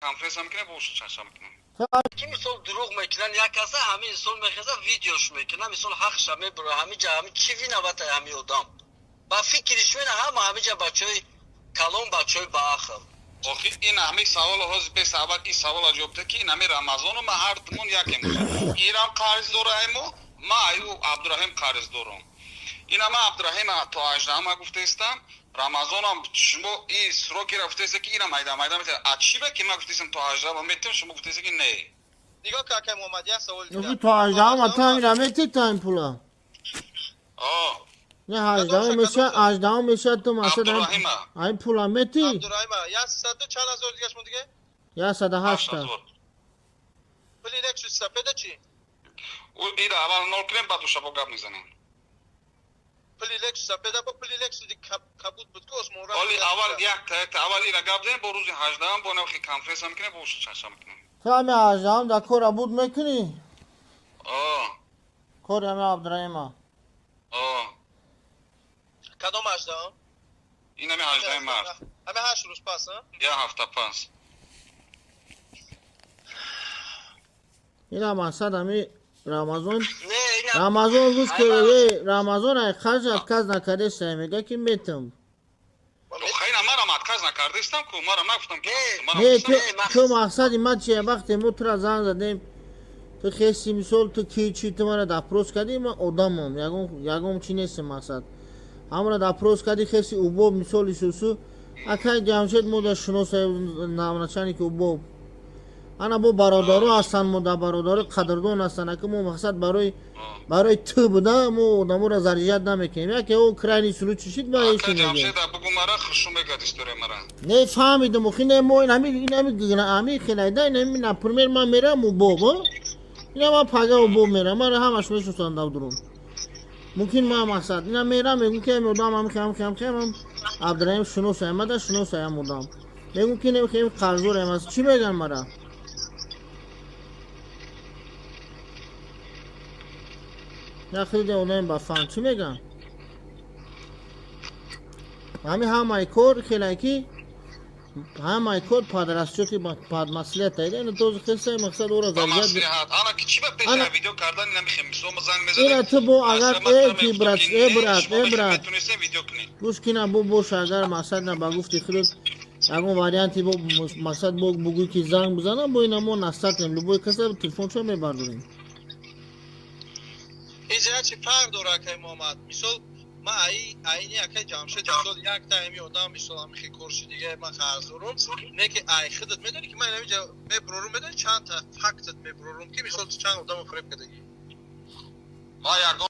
Конференция мекунем, бо чаша мекунем. Ки мисол дурӯғ мекунан, як каса ҳамин инсон мехеза, видеош мекунам, мисол ҳақша мебура, ҳамиҷа ҳами чӣ виновата ҳами одам? Ба фикри шумо ҳама ҳамиҷа бачаҳои калон, бачаҳои баақл. Охи ин ҳами савол ҳозир бес аввал ин савола ҷавоб де, ки ин ҳами Рамазону ма ҳар думон якем. Ирам қарз дора аймо, ма аю Абдураҳим қарз дорам. Ина ма Абдураҳим то 18 гуфтаистам, Рамазонам шумо и срокира гуфтаиста, ки ина майда майда метавад. А чӣ ба ки ма гуфтаистам то 18 метавам, шумо гуфтаиста, ки не. Нигоҳ ка, акай Муҳаммад, як савол дигар. То 18 та ҳамира мети та ин пула? О. Не, 18 меша, 18 меша, ту мақсад Абдураҳима. ҳамин пула мети? Абдураҳима, 100 чанд ҳазор дигаш мон дига? 108. Пули Лексус сафеда чӣ? Ира аввал нол кунем, баъд ушабо гап мезанем. Пули Лексус сафеда бо пули Лексус кабуд буд, ки осмон рафт. Оли аввал якта якта аввал ира гап занем, бо рӯзи 18 бо навхи конференция мекунем, бо чаша мекунем. Ту ҳами 18 дар кора буд мекунӣ? О. Кори ҳами Абдураҳима. О. Кадом 18? Ин ҳами 18 март. Ҳами 8 рӯз пас, а? Я ҳафта пас. Ина мақсад ҳами Рамазон. Не, ина Рамазон рӯз ки Рамазон ай қарз отказ накардеста, мега ки метам. Хайна марам отказ накардестам ку, марам нагуфтам ки. Не, ту мақсади ман чия, вақте мо тура занг задем, ту хеси, мисол, ту ки чи, ту мара допрос кардӣ, ман одамам, ягон чи нестам, мақсад. Ҳамара допрос кардӣ, хеси убоб, мисол исусу, акай Ҷамшед мо да шиноса, начальники убоб. Ана бо бародаро ҳастанд, мо да бародаро қадрдон ҳастанд, ака мо мақсад барои ту буда, мо одаморо заряжать намекунем. Яке о крайний случай шид, ба Ака Ҷамшеда бугу мара хушу мегад история мара. Не, фаҳмидам, охи не, мо ин ҳами ҳами хелайда, ин ҳами, например, ман мерам убоб, ина ман пага убоб мерам, мара ҳамаш мешиносанд дар дурун. Мумкин ман мақсад ина мерам, мегӯм ки ҳами одам ҳами хем хем хем Абдураҳим шиносаям, мада шиносаям одам. Мегӯм ки не, хем қарздорам, аз чӣ меган мара? Я хеле одами ба фаҳм чӣ меган? Ҳами ҳамаи кор хелай ки ҳамаи кор под расчёти под маслиҳат айда, ина този хесай мақсад ора заряд. Ана ки чӣ ба пеш видео кардан ина мехем, мисол ма занг мезанем. Ина ту бо агар э ки брат, э брат, э брат. Гӯш кина, бо боша, агар мақсад на ба гуфти худат ягон варианти бо мақсад бо бугӯй ки занг бизанам, бо ина мо настатем, любой каса телефончо мебардорем. Инҷа як чи фарқ дора, акай Муҳаммад. Мисол ман айни акай Ҷамшед, мисол як тайми одам, мисол ҳамихи корши дига ман қарз дорум, не ки ай худат медонӣ ки ман инамиҷа мебурорум, медонӣ чанд та фактат мебурорум, ки мисол ту чанд одамо фиреб кардагӣ. Ма ягон